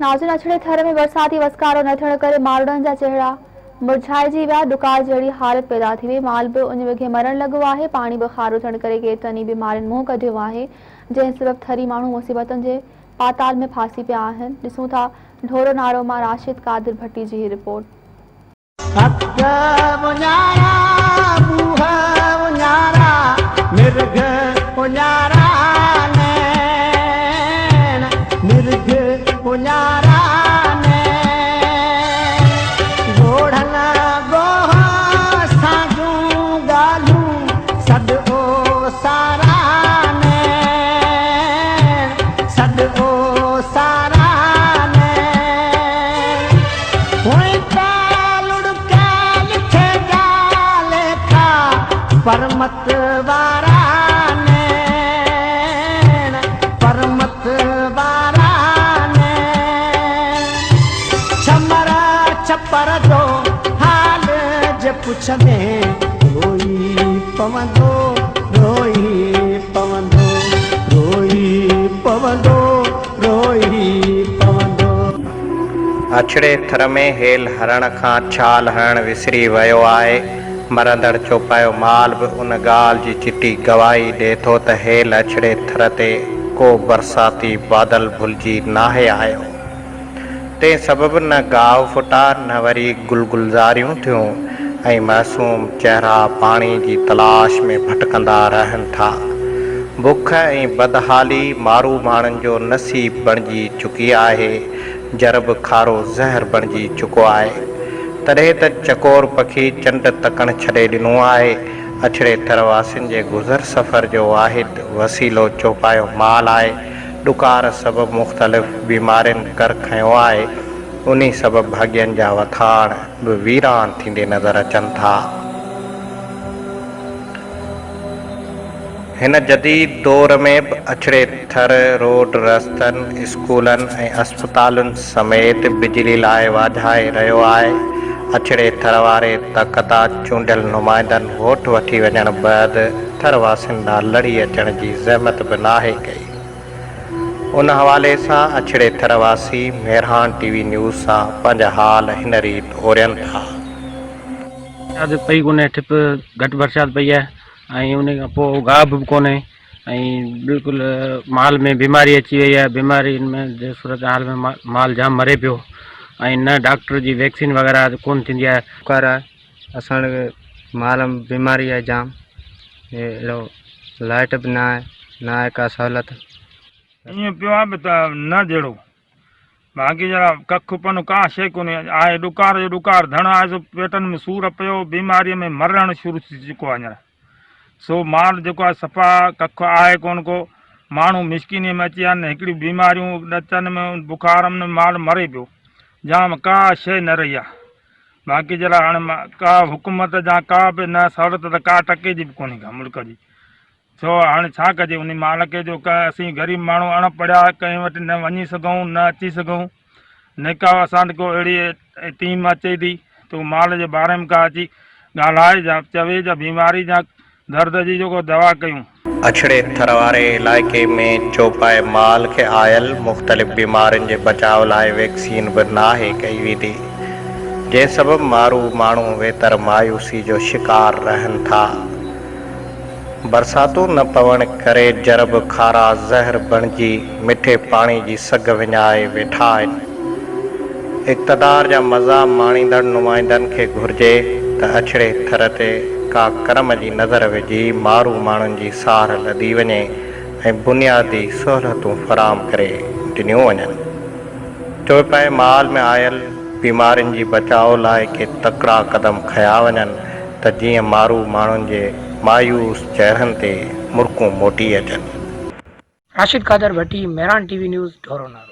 ناظرين اڇڙي ٿر ۾ برساتي وسڪارو نه ٿيڻ ڪري ماروئڙن جا چهرا مرجهائجي ويا، ڏڪار جهڙي حالت پيدا ٿي وئي، مال به اڃ وگهي مرڻ لڳو آهي، پاڻي به کارو ٿيڻ ڪري ڪيترن ئي بيمارين منهن ڪڍيو آهي، جنهن سبب ٿري ماڻهو مصيبتن جي پاتال ۾ ڦاسي پيا آهن، ڏسون ٿا ڍورو نارو مان راشد قادر ڀٽي جي هي رپورٽ. اک اڃارا، منهن اڃارا، مرگهه اڃارا، نيڻ مرگهه اڃارا، نيڻ ڳوڙهن ڳوهه سان جون ڳالهيون، سڏ او سارا، نيڻ سڏ او سارا، نيڻ. پرمت وارا نيڻ پرمت وارا نيڻ ڇمر ڇپر جو حال جي پڇندين روئي پوندو روئي پوندو روئي پوندو روئي پوندو. اڇڙي ٿر ۾ هيل هرڻ کان ڇال هڻڻ وسري ويو آهي. مرندڙ چوپايو مال به ان ڳالهه جي چٽي گواهي ڏئي ٿو ته هيل اڇڙي ٿر تي ڪو برساتي بادل ڀلجي ناهي آيو. تنهن سبب نه گاهه ڦٽا نه وري گل گلزاريون ٿيون ۽ معصوم چهرا پاڻي جي تلاش ۾ ڀٽڪندا رهن ٿا. بک ۽ بدحالي مارو ماڻهن جو نصيب بڻجي چڪي آهي. جر به کارو زهر بڻجي چڪو آهي. تڏهن ته چڪور پکي چنڊ تڪڻ ڇڏي ڏنو آهي. اڇڙي ٿر واسين جي گذر سفر جو واحد وسيلو چوپايو مال آهي. ڏڪار سبب مختلف بيمارين ڪر کنيو آهي، انهي سبب ڀاڳين جا وٿاڻ به ويران ٿيندي نظر اچن ٿا. هن جديد دور ۾ به اڇڙي ٿر روڊ رستن، اسڪولن ۽ اسپتالن سميت بجلي لاء واجهائي رهيو آهي. اڇڙي ٿر واري تڪ تان چونڊيل نمائندن ووٽ وٺي وڃڻ بعد ٿر واسين ڏانهن لڙي اچڻ جي زحمت به ناهي ڪئي. ان حوالي سان اڇڙي ٿر واسي مهراڻ ٽي وي نيوز سان پنهنجا حال هن ريت اورين ٿا. برسات پئي ڪونهي ٺپ گهٽ برسات پئي آهي ۽ ان کان پوء گاهه به ڪونهي ۽ بلڪل مال ۾ بيماري اچي وئي آهي بيماري ۾ جي صورت حال ۾ مال جام مري پيو ۽ نه ڊاڪٽر جي ويڪسين وغيره ڪون ٿيندي آهي. بخار آهي اسان کي مال ۾ بيماري آهي جام اهڙو لائٽ به نه آهي نه آهي ڪا سهولت. ائين پيو آهي به ته نه جهڙو باقي جهڙا ڪک پن ڪا شيء ڪونهي آهي ڏڪار جو ڏڪار ڌڻ آهي سو پيٽن ۾ سور پيو بيماريء ۾ مرڻ شروع ٿي چڪو آهي هينئر سو مال جيڪو آهي صفا ڪک آهي ڪونه ڪو ماڻهو مسڪينيء ۾ اچي ويا آهن هڪڙيون بيماريون ڏچن ۾ بخار ۾ مال مري پيو جام ڪا شيء نه رهي آهي باقي جهڙا هاڻي ڪا حڪومت جا ڪا به نه سهولت ته ڪا ٽڪي جي به ڪونهي ڪا ملڪ جي سو هاڻي ڇا ڪجي انهي مال کي جو اسين غريب ماڻهو اڻ پڙهيا ڪنهن وٽ نه وڃي سگهون نه اچي سگهون نه ڪا اسان وٽ ڪو اهڙي ٽيم اچي ٿي ته مال جي باري ۾ ڪا اچي ڳالهائي يا چوي يا بيماري يا درد جي جو ڪو دوا ڪيون. اڇڙي ٿر واري علائقي ۾ چوپائي مال کي آيل مختلف بيمارين جي بچاء لاء ويڪسين به ناهي ڪئي ويندي، جنهن سبب مارو ماڻهو ويتر مايوسي جو شڪار رهن ٿا. برساتون نه پوڻ ڪري جر به کارا زهر بڻجي مٺي پاڻي جي سگهه وڃائي ويٺا آهن. اقتدار جا مزا ماڻيندڙ نمائندن کي گهرجي ته اڇڙي ٿر تي ڪا ڪرم جي نظر وجهي مارو ماڻهن جي سار لڌي وڃي ۽ بنيادي سهولتون فراهم ڪري ڏنيون وڃن. چوپائي مال ۾ آيل بيمارين جي بچاء لاء ڪي تڪڙا قدم کنيا وڃن ته جيئن مارو ماڻهن جي مايوس چهرن تي مرڪون موٽي اچن. Rashid Qadir Bhatti, Mehran T V news, Dhoro Naro.